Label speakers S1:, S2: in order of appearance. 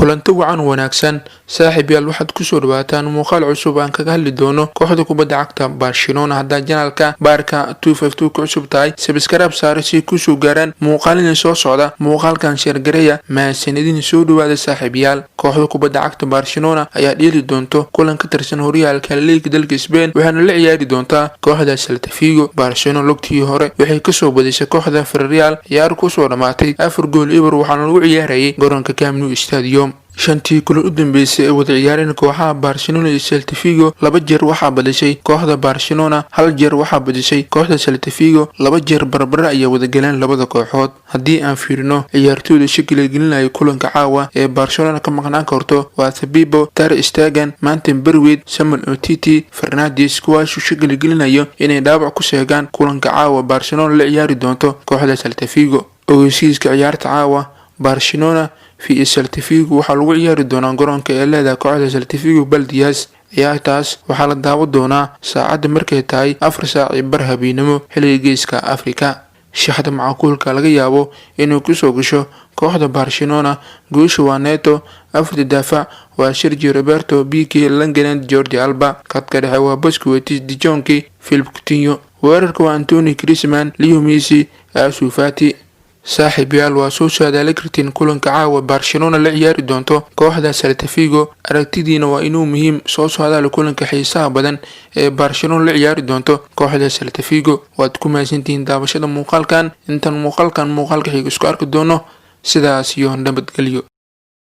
S1: Kulanti wacan wanaagsan, saaxiib yaal. Waxaad kusoo dhawaataan muuqaal cusub aan kaga hadli doono kooxda kubadda cagta Barcelona. Haddaa channelka Barca 252 ku cusub tahay, subscribe saare si kusoo gaaraan muuqaalina soo socda. Muuqaalkan share gareeya. Mahadsanidin. Soo dhawaada, saaxiibyaal. Kooxda kubadda cagta Barcelona ayaa dheeli doonto kulan ka tirsan horyaalka liiga dalka Spain, waxaana la ciyaari doontaa kooxda Celta Vigo. Barcelona lugtii hore waxay kasoo badisay kooxda Villarreal ciyaar kusoo dhamaatay 4-0, waxaana lagu ciyaarayay garoonka Camp Nou Stadium. Shantii kulan u dambeysay ee wada ciyaareen kooxaha Barcelona iyo Celta Vigo, laba jeer waxaa badisay kooxda Barcelona, hal jeer waxaa badisay kooxda Celta Vigo, laba jeer barbare ayaa wadagaleen labada kooxood. Haddii aan fiirino ciyaartooyda shakila gelinaya kulanka caawa ee Barcelona ka maqnaan karto, waa Thabibo, Ter Stegen, Martin Braithwaite, Samuel Umtiti, Fernandes, kuwaasuu shakila gelinayo inay dhaawac ku seegaan kulanka caawa Barcelona la ciyaari doonto kooxda Celta Vigo. Ogeysiiska ciyaarta caawa Barcelona v Celta Vigo waxaa lagu ciyaari doonaa garoonka ee leedahay kooxda Celta Vigo, Baldias. Ciyaartaas waxaa la daawan doonaa saacadda markay tahay 4:15 habeennimo xilliga Geeska Afrika. Shaxda macquulka laga yaabo inay kusoo gasho kooxda Barcelona: goosha waa Neto, afarta daafac waa Sergio Roberto, Pique, Lenglet, Jordi Alba. Khadka dhexe waa Busquets, De Jong, Philippe Coutinho. Weerarka waa Antoine Griezmann, Leo Messi, Ansu Fati. Saaxiib yaal, waa soo saadaali kartiin kulanka caawa Barcelona la ciyaari doonto kooxda Celta Vigo. Aragtidiina waa inuu muhiim. Soo socdaala kulanka xiisaha badan ee Barcelona la ciyaari doonto kooxda Celta Vigo. Waad ku mahadsantihiin daawashada muuqaalkan. Intaan muuqaalkan muuqaalka xiga isku arki doono, sidaas iyo nabadgelyo.